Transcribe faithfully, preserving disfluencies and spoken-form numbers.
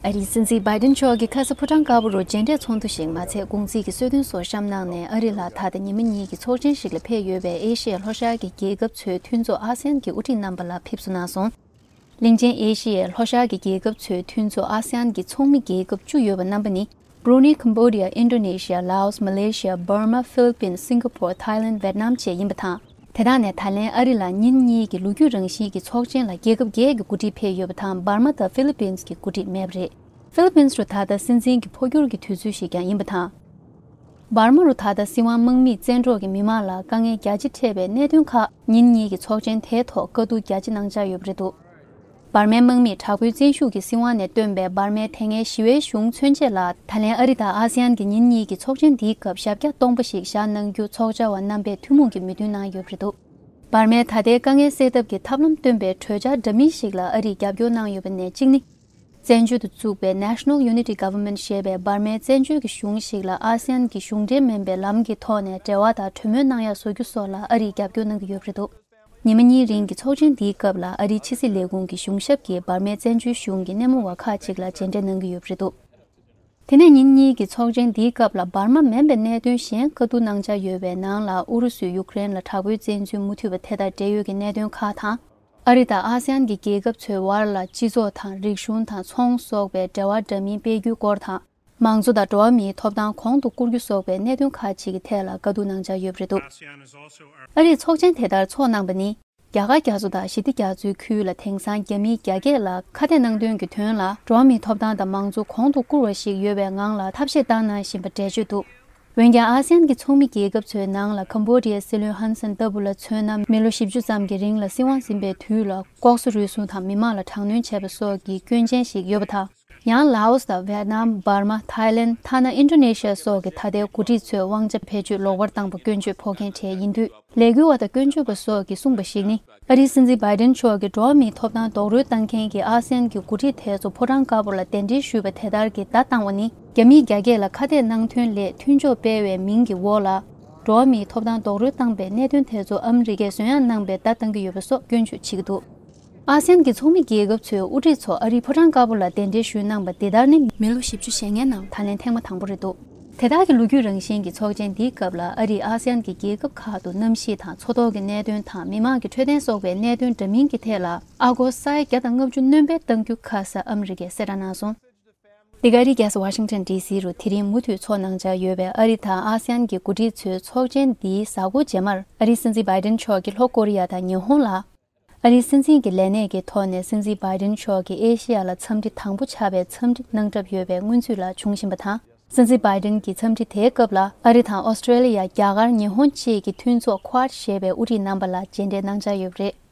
ཨ་རིའི་སྲིད་འཛིན་བྷའི་ཏིན་མཆོག་གིས་ཁ་ས་ཕོ་བྲང་དཀར་པོ་རུ་མཇལ་འཕྲད་ཚོགས་འདུ་ཞིག་མ་ཚད་གུང་ཚིགས་ཀྱི་གསོལ་སྟོན་སོགས་བཤམས་གནང་ནས། ཨ་རི་ལ་ད་ལྟ་ཉི་མ་གཉིས་ཀྱི་ཚོགས་ཆེན་ཞིག་ལ་ཕེབས་ཡོད་པའི་ཨེ་ཤི་ཡ་ལྷོ་ཤར་གྱི་རྒྱལ་ཁབ་ཚོའི་མཐུན་ཚོགས་ཨ་སི་ཡན་གྱི་དབུ་ཁྲིད་རྣམ་པ་ལ་ཕེབས་བསུ་གནང་སོང་། གླིང་ཆེན་ཨེ་ཤི་ཡའི་ལྷོ་ཤར་གྱི་རྒྱལ་ཁབ་ཚོའི་མཐུན་ཚོགས་ཨ་སི་ཡན་གྱི་ཚོགས་མི་རྒྱལ་ཁབ་བཅུ་ཡོད་པ་རྣམ་པ་ནི། Brunei, Cambodia, Indonesia, Laos, Malaysia, Burma, Philippines, Singapore, Thailand, Vietnam བཅས་ཡིན་པ་དང་། དེ་དག་ནས་ད་ལན་ཨ་རི་ལ་ཉིན་གཉིས་ཀྱི་ལོ་རྒྱུས་རང་བཞིན་གྱི་ཚོགས་ཆེན་ལ་རྒྱལ་ཁབ་བརྒྱད་ཀྱི་འགོ་ཁྲིད་ཕེབས་ཡོད་པ་དང་། འབར་མ་དང་ཧྥི་ལི་པིན་གྱི་འགོ་ཁྲིད་མེད་པ་རེད། ཧྥི་ལི་པིན་རུ་ད་ལྟ་སྲིད་འཛིན་གྱི་འཕོ་འགྱུར་གྱི་དུས་ཚོད་ཞིག་ཀྱང་ཡིན་པ་དང་། འབར་མ་རུ་ད་ལྟ་སྲིད་དབང་དམག་མིས་བཙན་འཕྲོག་གིས་མི་མང་ལ་དཀའ་ངལ་རྒྱ་ཆེ་འཕྲད་པའི་གནད་དོན་ཁག་ཉིན་གཉིས་ཀྱི་ཚོགས་ཆེན་དེའི་ཐོག་བཀའ་བསྡུར་རྒྱ་ཆེ་གནང་འཆར་ཡོད་པ་རེད་འདུག་འབར་མའི་དམག་མིས་དྲག་པོའི་བཙན་ཤུགས་ཀྱིས་སྲིད་དབང་ནས་བཏོན་པའི་འབར་མའི་དེ་སྔའི་ཞི་བའི་གཞུང་མཚོན་བྱེད་ལ། ད་ལན་ཨ་རི་དང་ཨ་སི་ཡན་གྱི་ཉིན་གཉིས་ཀྱི་ཚོགས་ཆེན་འདིའི་སྐབས་ཞབས་བཀྱག་སྟོང་པ་ཞིག་བཞག་གནང་རྒྱུ་ཚོགས་བཅར་བ་རྣམ་པས་ཐུན་མོང་གི་མོས་མཐུན་གནང་ཡོད་པ་རེད་འདུག་འབར་མའི་ད་ལྟའི་དཀའ་ངལ་སེལ་ཐབས་ཀྱི་ཐབས་ལམ་སྟོན་པའི་གྲོས་འཆར་འདྲ་མིན་ཞིག་ལ་ཨ་རིས་རྒྱབ་སྐྱོར་གནང་ཡོད་པ་ནས་གཅིག་ནི། བཙན་བྱོལ་དུ་བཙུགས་པའི་National Unity Government ཞེས་པའི་འབར་མའི་བཙན་བྱོལ་གྱི་གཞུང་ཞིག་ལ་ཨ་སི་ཡན་གྱི་གཞུང་འབྲེལ་མིན་པའི་ལམ་གྱི་ཐོག་ནས་འབྲེལ་བ་དང་གྲོས་མོལ་གནང་ཡག་བཟོ་རྒྱུ་སོགས་ལ་ཨ་རིས་རྒྱབ་སྐྱོར་གནང་གི་ཡོད་པ་རེད་འདུག་ཉི་མ་གཉིས་རིང་གི་ཚོགས་ཆེན་འདིའི་སྐབས་ལ་ཨ་རིའི་ཕྱི་སྲིད་ལས་ཁུངས་ཀྱི་གཞུང་ཞབས་ཀྱིས་འབར་མའི་བཙན་བྱོལ་གཞུང་གི་སྣེ་མོ་བ་ཁག་ཅིག་ལ་མཇལ་འཕྲད་གནང་གི་ཡོད་པ་རེད་འདུག་དེ་ནས་ཉིན་གཉིས་ཀྱི་ཚོགས་ཆེན་འདིའི་སྐབས་ལ་འབར་མ་མིན་པའི་གནད་དོན་གཞན་བཀའ་བསྡུར་གནང་འཆར་ཡོད་པའི་ནང་ལ། ཨུ་རུ་སུས་ཡུཀ་རེན་ལ་དྲག་པོའི་བཙན་འཛུལ་མུ་མཐུད་པ་དེ་དང་འབྲེལ་ཡོད་ཀྱི་གནད་དོན་ཁག་དང་། ཨ་རི་དང་ཨ་སི་ཡན་གྱི་རྒྱལ་ཁབ་ཚོའི་བར་ལ་སྤྱི་ཚོགས་དང་། རིག་གཞུང་དང་། ཚོང་སོགས་པའི་འབྲེལ་བ་འདྲ་མིན་སྤེལ་རྒྱུའི་སྐོར་དང་། མང་གཙོ་དང་འགྲོ་བ་མིའི་ཐོབ་ཐང་གོང་དུ་བཀུར་རྒྱུ་སོགས་པའི་གནད་དོན་ཁག་ཅིག་གི་ཐད་ལ་བཀའ་བསྡུར་གནང་འཆར་ཡོད་པ་རེད་འདུག་ཨ་རིས་ཚོགས་ཆེན་དེ་ལྟར་ཚོགས་གནང་པ་ནི། རྒྱ་གར་རྒྱ་མཚོ་དང་ཞི་བདེ་རྒྱ་མཚོའི་ཁུལ་ལ་དེང་སང་རྒྱ་མི་བརྒྱ་སྐད་ལ་ཁ་གཏད་གནང་དོན་གྱི་དོན་ལ། འགྲོ་བ་མིའི་ཐོབ་ཐང་དང་མང་གཙོ་གོང་དུ་བཀུར་བ་ཞིག་ཡོད་པའི་ངང་ལ་ཐབས་ཤེས་བཏང་གནང་བཞིན་པ་འགྲེལ་བརྗོད་འདུག་འོན་ཀྱང་ཨ་སི་ཡན་གྱི་ཚོགས་མི་རྒྱལ་ཁབ་ཚོའི་ནང་ལ་ཀམ་བོ་ཌི་ཡའི་སྲིད་བློན་ཧན་སན་ལྟ་བུ་ལ་མཚོན་ན། མི་ལོ་བཞི་བཅུ་ཙམ་གྱི་རིང་ལ་སྲིད་དབང་ཟིན་པའི་དུས་ལ་ལྐོག་ཟ་རུལ་སུངས་དང་མི་མང་ལ་དྲག་གནོན་བྱས་པ་སོགས་ཀྱི་སྐྱོན་ཅན་ཞིག་ཡོད་པ་དང་། ཡང་ལའོ་སི་དང་ཝེ་ཏི་ནམ། འབར་མ། ཐའི་ལེན། ཐ་ན་ཨིན་ཌོ་ནེ་ཤི་ཡ་སོགས་ཀྱི་ད་ལྟའི་འགོ་ཁྲིད་ཚོས་དབང་ཆ་བེད་སྤྱོད་ལོག་པར་བཏང་པ་སྐྱོན་བརྗོད་ཕོག་མཁན་གྲས་ཡིན་དུས། ལས་འགུལ་བ་དང་སྐྱོན་བརྗོད་པ་སོགས་ཀྱིས་གསུངས་པ་ཞིག་ནི། ཨ་རིའི་སྲིད་འཛིན་བྷའི་ཏིན་མཆོག་གིས་འགྲོ་བ་མིའི་ཐོབ་ཐང་རྡོག་རོལ་བཏང་མཁན་གྱི་ཨ་སི་ཡན་གྱི་འགོ་ཁྲིད་དེ་ཚོ་ཕོ་བྲང་དཀར་པོ་ལ་གདན་འདྲེན་ཞུས་པ་དེ་ལྟར་གྱི་བརྡ་བཏང་བ་ནི། རྒྱ་མིས་རྒྱ་སྐད་ལ་ཁ་གཏད་གནང་དོན་ལས་མཐུན་ཕྱོགས་སྤེལ་བའི་མིང་གི་འོག་ལ། འགྲོ་བ་མིའི་ཐོབ་ཐང་རྡོག་རོལ་བཏང་པའི་གནད་དོན་དེ་ཚོ་ཨ་མི་རི་ཀས་བཟོད་ཡག་གནང་པའི་བརྡ་བཏང་གི་ཡོད་པ་སོགས་སྐྱོན་བརྗོད་བྱེད་ཀྱི་འདུག་ཨ་སི་ཡན་གྱི་ཚོགས་མི་རྒྱལ་ཁབ་ཚོའི་དབུ་ཁྲིད་ཚོ་ཨ་རིའི་ཕོ་བྲང་དཀར་པོ་ལ་གདན་འདྲེན་ཞུས་གནང་པ་འདི་ལྟར་ནི། མི་ལོ་བཞི་བཅུ་ཞེ་ལྔའི་ནང་ད་ལན་ཐེངས་མ་དང་པོ་རེད་འདུག་དེ་དག་གི་ལོ་རྒྱུས་རང་བཞིན་གྱི་ཚོགས་ཆེན་འདིའི་སྐབས་ལ་ཨ་རིས་ཨ་སི་ཡན་གྱི་རྒྱལ་ཁབ་ཁག་ཏུ་གནམ་གཤིས་དང་མཚོ་ཐོག་གི་གནད་དོན་དང་མི་མང་གི་འཕྲོད་བསྟེན་སོགས་པའི་གནད་དོན་འདྲ་མིན་གྱི་ཐད་ལ་ཨ་སྒོར་ས་ཡ་བརྒྱ་དང་ལྔ་བཅུ་སྣོན་སྤེལ་གཏང་རྒྱུ་ཁ་ས་ཨ་མི་རི་ཀས་གསལ་བསྒྲགས་གནང་སོང་། འདི་ག་ཨ་རིའི་རྒྱལ་ས་ཝ་ཤིང་ཊོན་ཌི་སི་རུ་དེ་རིང་མུ་མཐུད་ཚོགས་གནང་འཆར་ཡོད་པའི་ཨ་རི་དང་ཨ་སི་ཡན་གྱི་འགོ་ཁྲིད་ཚོའི་ཚོགས་ཆེན་འདིའི་གཟའ་འཁོར་རྗེས་མར་ཨ་རིའི་སྲིད་འཛིན་བྷའི་ཏིན་མཆོག་གིས་ལྷོ་ཀོ་རི་ཡ་དང་ཉི་ཧོང་ལ། ཨ་རིའི་སྲིད་འཛིན་གྱི་ལས་གནས་ཀྱི་ཐོག་ནས་སྲིད་འཛིན་བྷའི་ཏིན་མཆོག་གི་ཨེ་ཤེ་ཡ་ལ་འཚམས་འདྲི་དང་པོ་ཆགས་པའི་འཚམས་འདྲི་གནང་གྲབས་ཡོད་པའི་སྔོན་ཚུད་ལ་བྱུང་བཞིན་པ་དང་། སྲིད་འཛིན་བྷའི་ཏིན་གྱི་འཚམས་འདྲི་དེའི་སྐབས་ལ་ཨ་རི་དང་ཨོ་སི་ཀྲེ་ལི་ཡ། རྒྱ་གར། ཉི་ཧོང་བཅས་ཀྱི་མཐུན་ཚོགས་Quad ཞེས་པའི་དབུ་ཁྲིད་རྣམ་པ་ལ་མཇལ་འཕྲད་གནང་འཆར་ཡོད་པ་རེད།